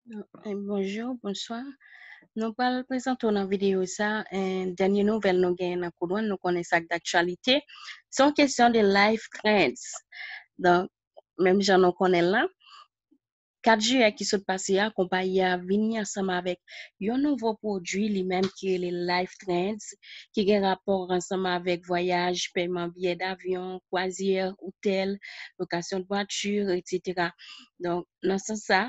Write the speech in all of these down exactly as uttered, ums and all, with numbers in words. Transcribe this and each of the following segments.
Eh, bonjou, bonswa. Nou pral prezante w nan videyo sa, eh, dènye nouvèl nou genyen nan Kodwann, nou konnen sa k daktyalite. Se yon kesyon de life trends. Donk, menm jan nou konnen l lan, kat jiyè ki sot pase a, konpayi a vini ansanm avèk yon nouvo pwodui li menm ki rele Life Trends, ki gen rapò ansanm avèk vwayaj, pèman biyè davyon, kwazyè, otèl, lokasyon de vwati, etsetera. Donk, nan sans sa,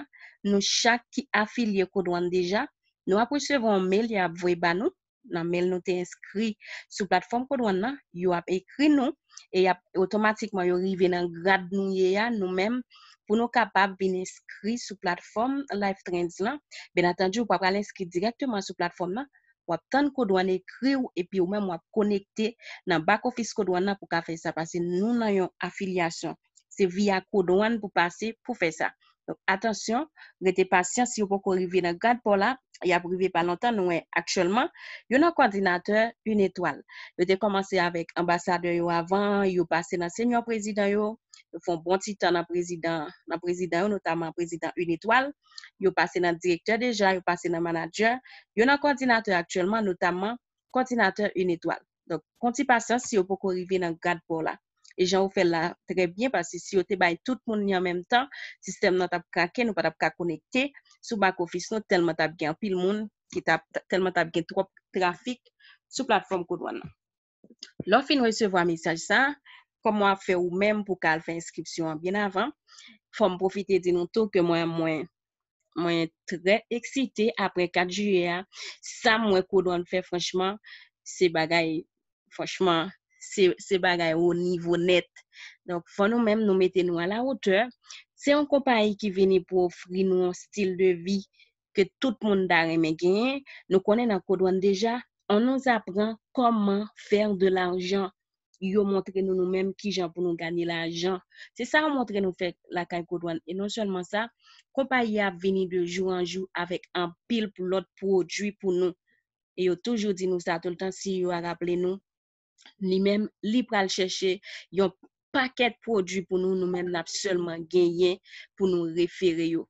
nou chak ki afilye Kodwann deja, nou ap resevwa yon mail y ap voye ba nou. Nan mail nou te enskri sou platfòm Kodwann nan, yo ap ekri nou e y ap otomatikman yo rive nan grad nou ye a, nou menm, pou nou kapab vin enskri sou platfòm Life Trends lan. Byen antandi, ou pa pral enskri dirèkteman sou platfòm nan, w ap tann Kodwann ekri w epi ou menm w ap konekte nan back office Kodwann nan pou ka fè sa, paske nou nan yon afilyasyon. Se via Kodwann pou pase pou fè sa. Donk, atansyon, rete pasyan, si yo poko rive nan grad pa w la, y ap rive pa lontan, nou wè aktyèlman, yo nan kòdinatè une étoile. Yo te kòmanse avèk anbasadè yo avan, yo pase nan senyò prezidan yo, yo fè yon bon ti tan nan prezidan, nan prezidan yo, notaman prezidan une étoile. Yo pase nan direktè deja, yo pase nan manadjè. Yo nan kòdinatè aktyèlman, notaman kòdinatè une étoile. Donk, pran ti pasyans si yo poko rive nan grad pa w la. E jan ou fè l la, trè byen, paske si yo te bay tout moun li an menm tan, sistèm nan t ap krake, nou pa t ap ka konekte sou back office nou, tèlman t ap gen anpil moun ki t ap, tèlman t ap gen twòp trafik sou platfòm Kodwann nan. Lè w fin resevwa mesaj sa, kòman w ap fè ou menm pou w ka al fè enskripsyon an byen avan? Fò m pwofite di nou tou ke mwen, mwen, mwen trè eksite apre kat jiyè a. Sa m wè Kodwann fè, franchman, se bagay, franchman, se, se bagay o nivo nèt. Donk, fò nou menm nou mete nou a la wotè. Se yon konpayi ki vini pou ofri nou yon stil de vi ke tout moun ta renmen genyen. Nou konnen nan Kodwann deja, on nous apprend comment faire de l'argent. Yo montre nou nou menm kijan pou nou ganye lajan. Se sa yo montre nou fè lakay Kodwann. E non sèlman sa, konpayi a ap vini de jou an jou avèk anpil lòt pwodui pou nou. E yo toujou di nou sa toultan, si yo a raple nou, li menm, li pral chèche yon pakèt pwodui pou nou, nou menm n ap sèlman genyen pou nou refere yo.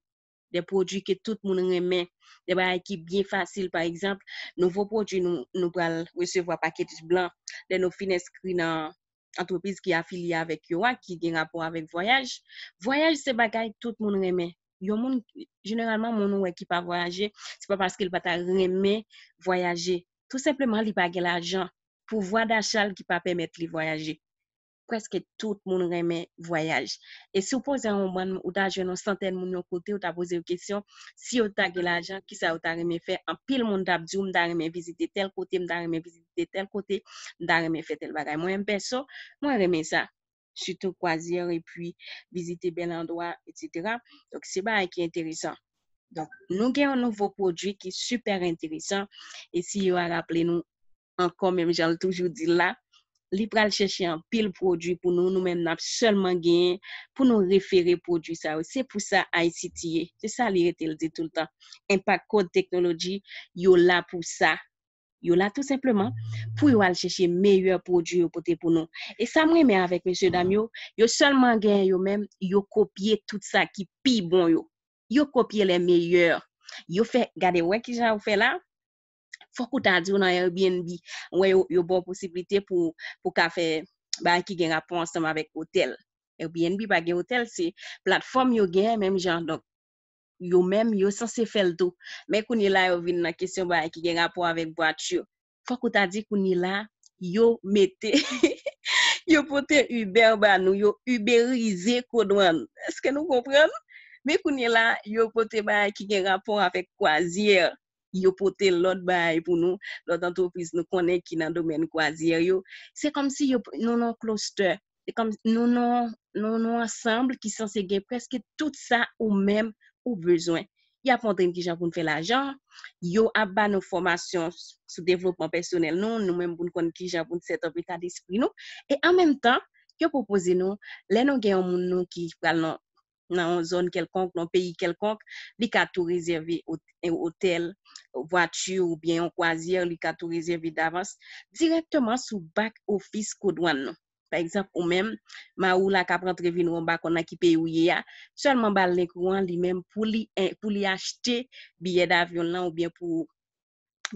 De pwodui ke tout moun renmen, de bagay ki byen fasil, pa egzanp, nouvo pwodui nou, nou pral resevwa, pakej blan, lè nou fin enskri nan antrepriz ki afilye avèk yo a, ki gen rapò avèk vwayaj. Vwayaj se bagay tout moun renmen. Yon moun, jeneralman, moun ou wè ki pa vwayaje, se pa paske l pa ta renmen vwayaje. Tou senpleman, li pa gen lajan. Pouvwa dacha l ki pa pèmèt li vwayaje. Prèske tout moun renmen vwayaj. E si w poze yon bann, ou ta jwenn yon santèn moun yon kote, ou ta poze yo kesyon, si yo ta gen lajan, kisa yo ta renmen fè? Anpil moun t ap di w, "M ta renmen vizite tèl kote, m ta renmen vizite tèl kote, m ta renmen fè tèl bagay." Mwen menm pèso, mwen renmen sa. Sitou kwazyè, epi vizite bèl andwa, etsetera. Donk, se bagay ki enteresan. Donk, nou gen yon nouvo pwodui ki sipè enteresan. E si yo a raple nou, ankò, menm jan l toujou di l la, li pral chèche anpil pwodui pou nou, nou menm n ap sèlman genyen pou nou refere pwodui sa yo. Se pou sa I C T ye. Se sa li rete l di toultan. Impact Code Technology, yo la pou sa. Yo la tou senpleman pou yo al chèche meyè pwodui yo pote pou nou. E sa m renmen avèk mesye dam yo, yo sèlman genyen yo menm, yo kopye tout sa ki pi bon yo. Yo kopye les meilleurs. Yo fè, gade, wè kijan yo fè la? Fòk ou ta di w nan Airbnb, wè yo, yo ba w posiblite pou, pou ka fè bagay ki gen rapò ansanm avèk otèl. Airbnb pa gen otèl, se platfòm yo genyen menm jan. Donk, yo menm, yo sanse fè l tou. Men kounye la, yo vin nan kesyon bagay ki gen rapò avèk vwati. Fòk ou ta di kounye la, yo mete, yo pote Uber ba nou, yo uberize Kodwann. Èske nou konprann? Men kounye la, yo pote bagay ki gen rapò avèk kwazyè. Yo pote lòt bagay pou nou, lòt antrepriz nou konnen ki nan domèn kwazyè yo. Se kòmsi yo, nou nan cluster. Se kòm nou nan, nou nan ansanm ki sanse gen prèske tout sa ou menm ou bezwen. Y ap montre n kijan pou n fè lajan, yo ap ba nou fòmasyon sou devlopman pèsonèl nou, nou menm pou n konn kijan pou n set up eta despri nou. E an menm tan, yo pwopoze nou, lè nou gen yon moun nou ki pral nan, nan yon zòn kèlkonk, nan yon peyi kèlkonk, li ka tou rezève ot-, otèl, vwati oubyen yon kwazyè, li ka tou rezève davans, dirèkteman sou back office Kodwann nou. Pa egzanp, ou menm, mari w la k ap rantre vin wè w, m pa konn nan ki peyi w ye a, sèlman ba l link ou an li menm pou li, pou li achte biyè davyon l lan oubyen pou,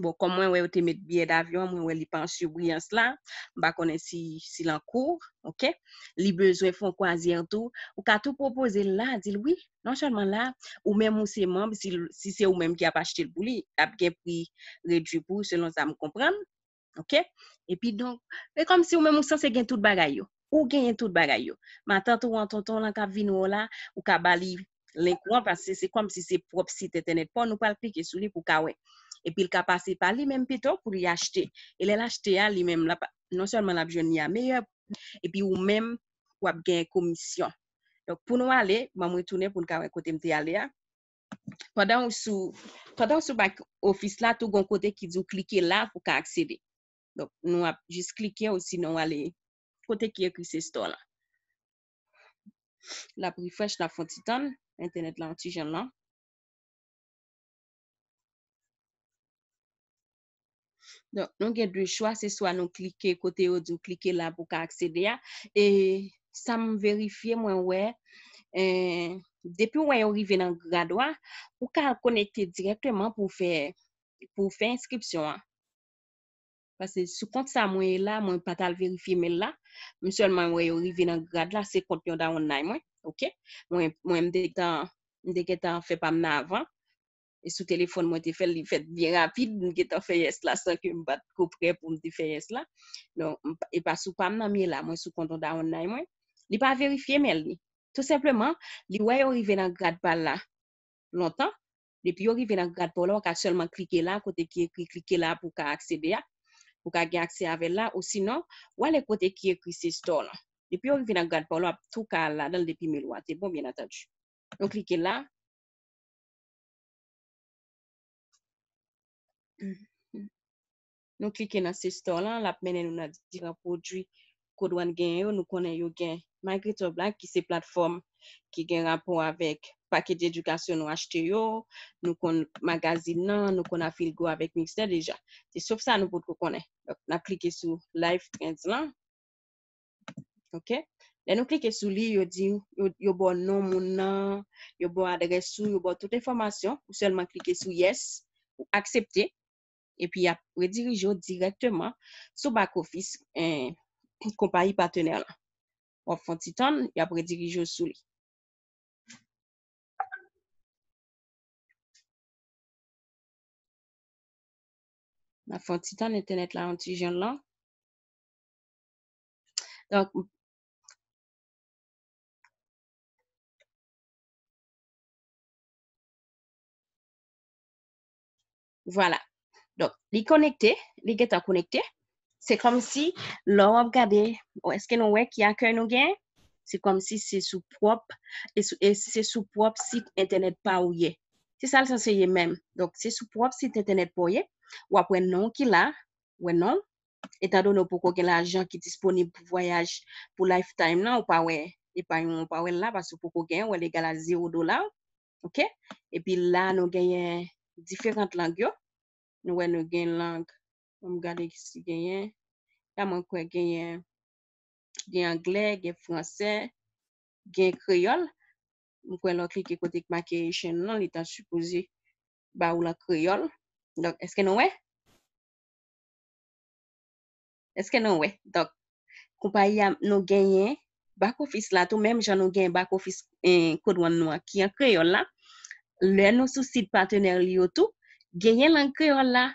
bon, kòm mwen wè yo te met biyè davyon an, mwen wè li pa an sibriyans la, m pa konnen si, si l an kou, oke? Li bezwen fè yon kwazyè tou, ou ka tou pwopoze l la, di l wi, non sèlman la, ou menm ou se manm, si, si se ou menm ki ap achte l pou li, l ap gen pri redui pou ou selon sa m konprann. Oke? Epi donk, e kòmsi ou menm ou sanse gen tout bagay yo. Ou genyen tout bagay yo. Matant ou an, tonton w lan k ap vin wè w la, ou ka ba li link ou an, paske se kòmsi se pwòp sit entènèt pa w, nou pral klike sou li pou w ka wè. Epi l ka pase pa li menm pito pou li achte. E lè l achte a, li menm, l ap, non sèlman l ap jwenn li a meyè pri, epi ou menm, w ap genyen komisyon. Donk, pou nou ale, ban m retounen pou n ka wè kote m te ale a. Pandan ou sou, pandan ou sou back office la, tou gon kote ki di w klike la pou w ka aksede. Donk, nou ap jis klike, osinon w ale kote ki ekri se store lan. L ap refresh, n ap fè yon ti tann, entènèt la yon ti jan lan. Donk, nou gen de chwa, se swa nou klike kote yo di w klike la pou w ka aksede a. E sa m verifye, mwen wè, eh, depi w wè yo rive nan grad ou a, ou ka konekte dirèkteman pou w fè, pou w fè enskripsyon an. Paske sou kont sa mwen ye la, mwen pa t al verifye mail la. M sèlman wè yo rive nan grad la, se kont yon dawonn nan mwen, oke? Mwen, mwen, m te gentan, m te gentan fè pa m nan avan. E sou telefòn mwen te fè l, li fèt byen rapid, m gentan fè yes la san ke m pa t ko prè pou m te fè yes la. Donk, m pa, e pa sou pa m nan m ye la, mwen sou kont yon dawonn nan mwen. Li pa verifye mail li. Tou senpleman, li wè yo rive nan grad pa l la lontan. Depi yo rive nan grad pa w la, w ka sèlman klike la, kote ki ekri klike la pou w ka aksede a, pou w ka gen aksè avè l la, osinon, w ale kote ki ekri se store lan. Depi yo rive nan grad pa w la, w ap tou ka al ladan l depi mail ou a te bon, byen antandi. Nou klike la. Nou klike nan se store lan, l ap mennen nou nan diferan pwodui Code One genyen yo. Nou konnen yo gen Microsoft la, ki se platfòm ki gen rapò avèk pakèt edikasyon nou achte yo. Nou konn magazin nan, nou konn Afilgo avèk Mixer deja. Se sof sa nou potko konnen. Donk, n ap klike sou Life Trends lan. Oke? Lè nou klike sou li, yo di, yo, yo ba w non moun nan, yo ba w adrès ou, yo ba w tout enfòmasyon. Ou sèlman klike sou yes, ou aksepte. Epi y ap redirije w dirèkteman sou back office, eh, konpayi patenè lan. W ap fè yon ti tann, y ap redirije w sou li. N ap fè yon ti tann, entènèt la yon ti jan lan. Donk, vwala. Donk, li konekte, li gentan konekte. Se kòmsi, lè w ap gade, èske nou wè ki akèy nou gen? Se kòmsi se sou pwòp, e sou, e se sou pwòp sit entènèt pa ou ye. Se sa l sanse ye menm. Donk, se sou pwòp sit entènèt pa w ye. W ap wè non ki la, wè non. Etandone w poko gen lajan ki disponib pou vwayaj pou lifetime nan, ou pa wè epay ou, ou pa wè l la, paske w poko gen, w wè l egal a zewo dola. Oke? Epi la, nou genyen diferan lang yo. Nou wè nou gen lang, ann gade si genyen. La, mwen kwè genyen, gen anglè, gen fransè, gen kreyòl. M kwè lè w klike kote k make Haitian lan, li ta sipoze ba ou l an kreyòl. Donk, èske nou wè? Èske nou wè? Donk, konpayi a, nou genyen back office la tou, menm jan nou genyen back office, eh, Code One nou an ki an kreyòl la. Lè nou sou sit patenè li yo tou, genyen lang kreyòl la.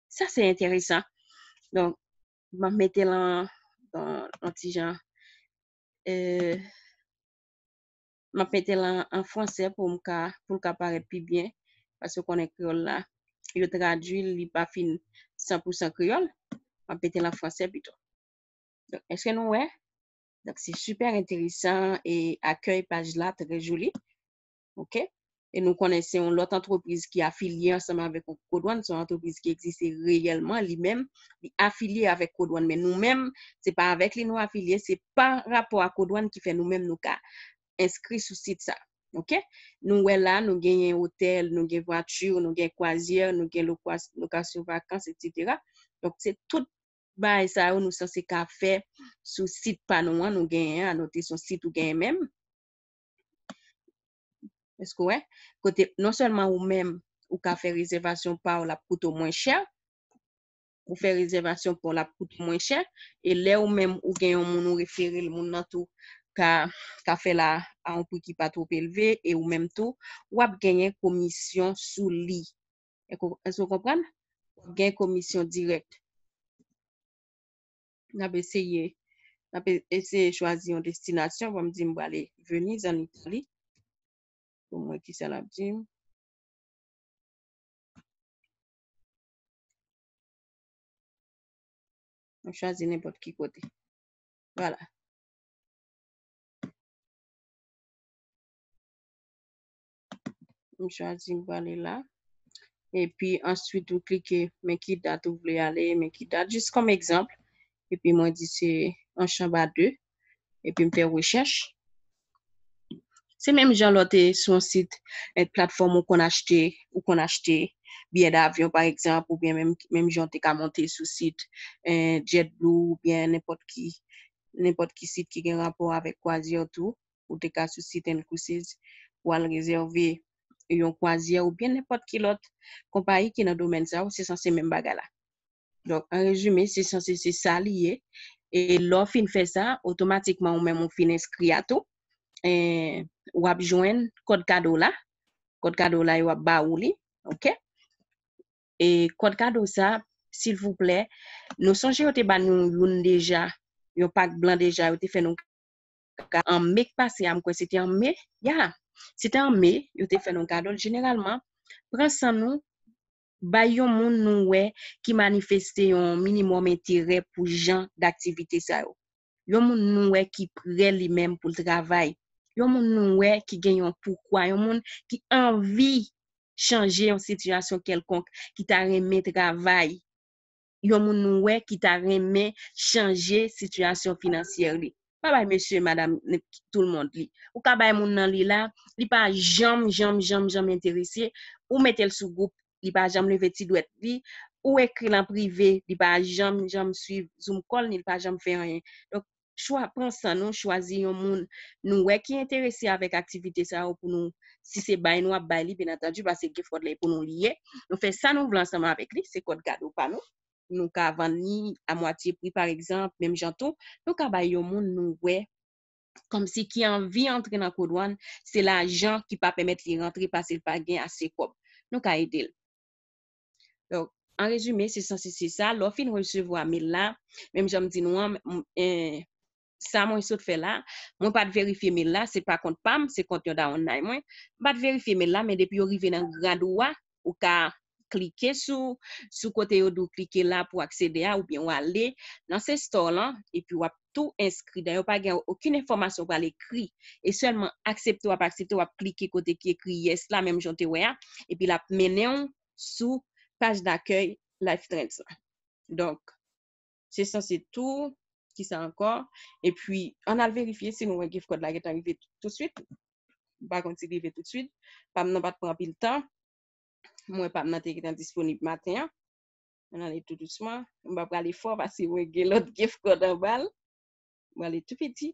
Sa se enteresan. Donk, m ap mete l an, an, an ti jan, eh, m ap mete l an, an fransè pou m ka, pou l ka parèt pi byen, paske w konnen kreyòl la, yo tradui l, li pa fin san pou san kreyòl. M ap mete l an fransè pito. Donk, èske nou wè? Donk, se sipè enteresan e akèy paj la trè joli. Oke? E nou konnen se yon lòt antrepriz ki afilye ansanm avèk Code One, se yon antrepriz ki egziste reyèlman, li menm, li afilye avèk Code One, men nou menm, se pa avèk li nou afilye, se pa rapò a Code One ki fè nou menm nou ka enskri sou sit sa. Oke? Nou wè la, nou genyen otèl, nou gen vwati, nou gen kwazyè, nou gen lokwa-, lokasyon vakans, etsetera. Donk, se tout bagay sa yo nou sanse ka fè sou sit pa nou an, nou genyen an, note se yon sit ou genyen menm. Èske w wè? Kote non sèlman ou menm ou ka fè rezèvasyon pa w, l ap koute w mwen chè, ou fè rezèvasyon pa w, l ap koute w mwen chè, e lè ou menm ou gen yon moun ou refere l, moun nan tou ka, ka fè l a, a yon pri ki pa twòp elve, e ou menm tou, w ap genyen komisyon sou li. Èske w konprann? W ap gen komisyon dirèk. N ap eseye, n ap eseye chwazi yon destinasyon. Bon, m di m prale Venise, an Itali. Pou m wè kisa l ap di m. M chwazi nenpòt ki kote. Vwala. M chwazi m prale la. Epi answit ou klike men ki dat ou vle ale, men ki dat. Jis kòm egzanp. Epi mwen di se Anchamba de. Epi m fè rechèch. Se menm jan lè w te sou yon sit, eh, platfòm ou konn achte, ou konn achte biyè davyon, pa egzanp, oubyen menm, menm jan w te ka monte sou sit, eh, JetBlue oubyen nenpòt ki, nenpòt ki sit ki gen rapò avèk kwazyè tou, ou te ka sou sit Inclusive pou al rezève yon kwazyè oubyen nenpòt ki lòt konpayi ki nan domèn sa yo, se sanse menm bagay la. Donk, an rezime, se sanse se sa li ye. E lè w fin fè sa, otomatikman ou menm ou fin enskri a tou. E w ap jwenn kòd kado la. Kòd kado la, yo ap ba ou li. Oke? E kòd kado sa, silvouplè, nou sonje yo te ba nou youn deja, yon pak blan deja, yo te fè nou ka, an me k pase a, m kwè se te an me, ya, se te an me, yo te fè nou kado l. Jeneralman, pran san nou, bay yon moun nou wè ki manifeste yon minimòm enterè pou jan daktivite sa yo. Yon moun nou wè ki prè li menm pou l travay. Yon moun nou wè ki gen yon poukwa, yon moun ki anvi chanje yon sitiyasyon kèlkonk, ki ta renmen travay. Yon moun nou wè ki ta renmen chanje sitiyasyon finansyè li. Pa bay mesye, madanm, tout le monde li. Ou ka bay moun nan li la, li pa janm, janm, janm, janm enterese. Ou mete l sou gwoup, li pa janm leve ti dwèt li. Ou ekri l an prive, li pa janm, janm swiv Zoom call, ni li pa janm fè anyen. Donk, chwa, pran san nou, chwazi yon moun nou wè ki enterese avèk aktivite sa yo pou nou, si se bay nou ap bay li, byen antandi, paske gift card la e pou nou li ye. Nou fè sa nou vle ansanm avèk li, se kòd kado pa nou. Nou ka vann li a mwatye pri, pa egzanp, menm jan tou, nou ka bay yon moun nou wè kòmsi ki anvi antre nan kodwàn, se lajan ki pa pèmèt li rantre paske l pa gen ase kòb. Nou ka ede l. Donk, an rezime, se sanse se sa. Lè w fin resevwa mel la, menm jan m di nou an, m, eh, sa mwen sot fè la, mwen pa t verifye mel la, se pa kont pa m, se kont yon dawonnay mwen. M pa t verifye mel la, men depi yo rive nan grad ou a, ou ka klike sou, sou kote yo di w klike la pou aksede a, oubyen w ale nan se store lan, epi w ap tou enskri. Dayè, w pa gen okenn enfòmasyon w pral ekri. E sèlman aksepte w ap aksepte, w ap klike kote ki ekri yes la, menm jan w te wè a, epi l ap mennen w sou paj dakèy Life Trends la. Donk, se sanse tou, kisa ankò? Epi, ann al verifye si nou wè gift card la gentan rive toutswit. M pa konn si l rive toutswit. Pa m nan pa t pran anpil tan. Mwen pa m nan te gentan disponib maten an. Ann ale tou dousman. M pa prale fò paske mwen gen lòt gift card anba l. Mwen ale tou piti.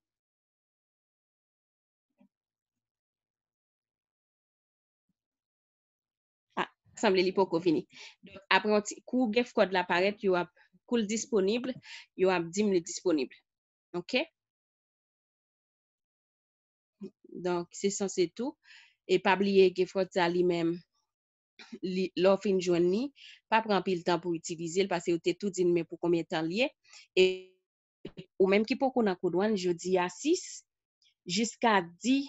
Ah, sanble li poko vini. Donk, apre yon ti, kou gift card la parèt, yo ap, kou l disponib, yo ap di m li disponib. Oke? Donk, se sanse tou. E pa bliye gift card sa li menm, li, lè w fin jwenn li, pa pran anpil tan pou itilize l, paske yo te tou di n men pou konbyen tan l ye. E ou menm ki poko nan kodwàn, jodi a sis, jiska dis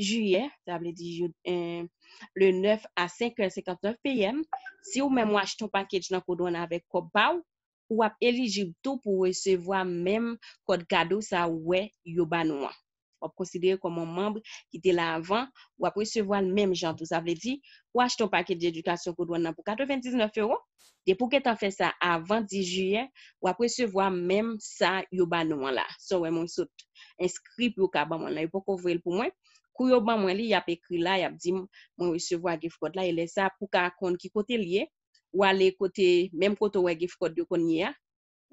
jiyè, sa vle di jou, eh, le nèf a senk è senkantnèf P M, si ou menm ou achte yon package nan kodwàn avèk kòb pa w, ou ap elijib tou pou w resevwa menm kòd kado sa ou wè yo ba nou an. W ap konsidere kòm yon manm ki te la avan, w ap resevwa l menm jan tou. Sa vle di, ou achte yon package edikasyon kodwàn nan pou katrevendiznèf ewo, depi w gentan fè sa avan dis jiyè, w ap resevwa menm sa yo ba nou an la. Sa w wè mwen sot enskri pou yo ka ban mwen la, yo poko voye l pou mwen. Kou yo ban mwen li, y ap ekri la, y ap di m, mwen resevwa gift card la, e lè sa, pou w ka konn ki kote l ye, ou ale kote, menm kote w wè gift card yo konn ye a,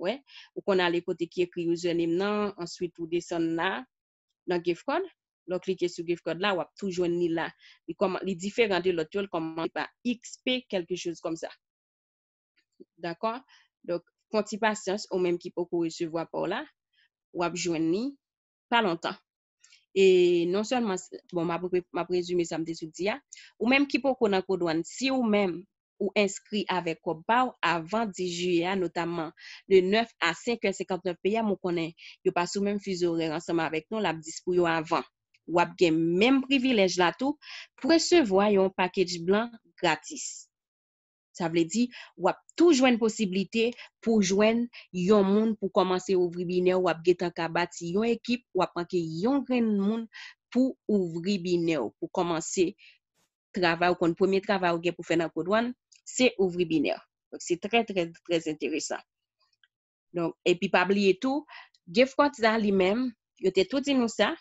Wè, ou konn ale kote ki ekri username nan, answit ou desann la, nan gift card. Lè w klike sou gift card la, w ap tou jwenn li la. Li kòman, li diferan de lòt yo, li kòmanse pa X P, kèlke choz kòmsa. Dakò? Donk, fè yon ti pasyans, ou menm ki poko resevwa pa w la, w ap jwenn li pa lontan. E non sèlman, bon, m ap, m ap rezime sa m te sot di a, ou menm ki poko nan kodwàn, si ou menm ou enskri avèk kòb pa w avan dis jiyè a, notamman de nèf a senk è senkantnèf P M, ou konnen yo pa sou menm fizo orè ansanm avèk nou, l ap dis pou yo avan. W ap gen menm privilèj la tou pou resevwa yon package blan gratis. Sa vle di, w ap tou jwenn posiblite pou jwenn yon moun pou kòmanse ouvri binè w, w ap gentan ka bati yon ekip, w ap manke yon grenn moun pou ouvri binè w, pou kòmanse travay ou konn premye travay ou gen pou fè nan kodwàn, se ouvri binè. Donk, se trè, trè, trè enteresan. Donk, epi pa bliye tou, gift card sa li menm, yo te tou di nou sa,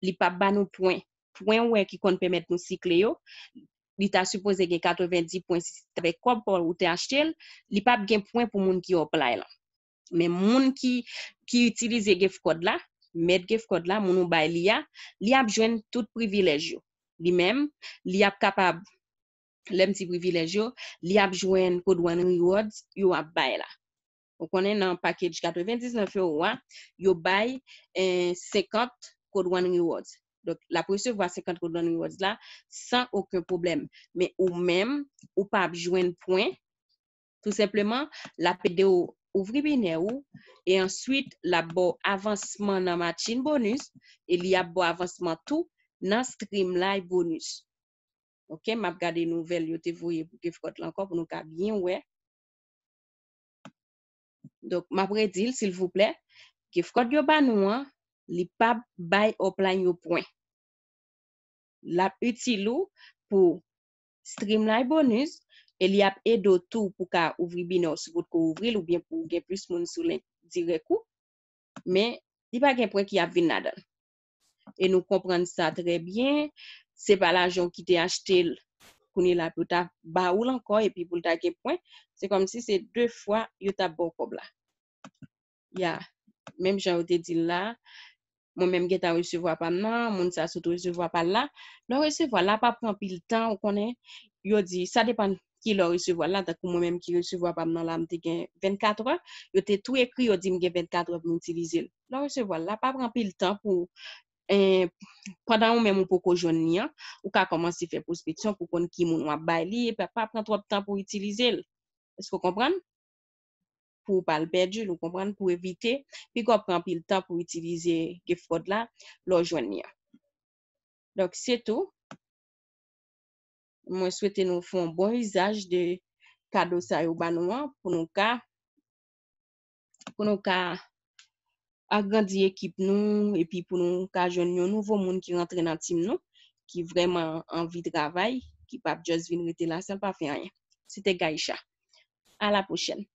li p ap ba nou pwen. Pwen ou wè ki konn pèmèt nou sikle yo, li ta sipoze gen katrevenndis pwen si se avèk kòb pa w ou te achte l, li p ap gen pwen pou moun ki apply lan. Men moun ki, ki itilize gift card la, mèt gift card la, moun ou bay li a, li ap jwenn tout privilèj yo. Li menm, li ap kapab, lè m di privilèj yo, li ap jwenn kodwàn rewards yo ap bay la. Ou konnen nan package katrevendiznèf ewo a, yo bay, eh, senkant kodwàn rewards. Donk, l ap resevwa senkant kodwàn rewards la san okenn pwoblèm. Men ou menm, ou p ap jwenn pwen. Tou senpleman, l ap ede w ouvri binè ou, e answit, l ap ba w avansman nan matching bonus, e li ap ba w avansman tou nan stream live bonus. Ok, m ap gade nouvèl yo te voye pou gift card la ankò pou nou ka byen wè. Donk, m ap redi l, silvouplè. Gift card yo ba nou an, li p ap bay upline yo pwen. L ap itil ou pou stream live bonus, e li ap ede w tou pou ka ouvri binè w si w potko ouvri l, oubyen pou gen plis moun sou link dirèk ou. Men, li pa gen pwen ki ap vin ladan l. E nou konprann sa trè byen. Se pa lajan w ki te achte l, kounye la pou ta ba ou l ankò, epi pou l ta gen pwen. Se kòmsi se de fwa yo t ap ba w kòb la. Ya, menm jan yo te di l la, mwen menm gentan resevwa pa m nan, moun sa sot resevwa pa l la. Lè w resevwa l la, pa pran anpil tan, ou konnen, yo di, sa depann ki lè w resevwa l la, tankou mwen menm ki resevwa pa m nan la, m te gen vennkat è, yo te tou ekri, yo di m gen vennkat è pou m itilize l. Lè w resevwa l la, pa pran anpil tan pou, eh, pandan ou menm ou poko jwenn li an, ou ka kòmanse fè pwospeksyon pou konn ki moun w ap bay li, e pa, pa pran twòp tan pou itilize l. Èske w konprann? Pou w pa al pèdi l, ou konprann, pou evite, piga w pran anpil tan pou itilize gift card la, lè w jwenn li an. Donk, se tou. Mwen swete nou fè yon bon izaj de kado sa yo ba nou an, pou nou ka, pou nou ka agrandi ekip nou, epi pou nou ka jwenn yon nouvo moun ki rantre nan team nou, ki vrèman anvi travay, ki p ap just vin rete la san l pa fè anyen. Se te Gaïcha. À la prochaine.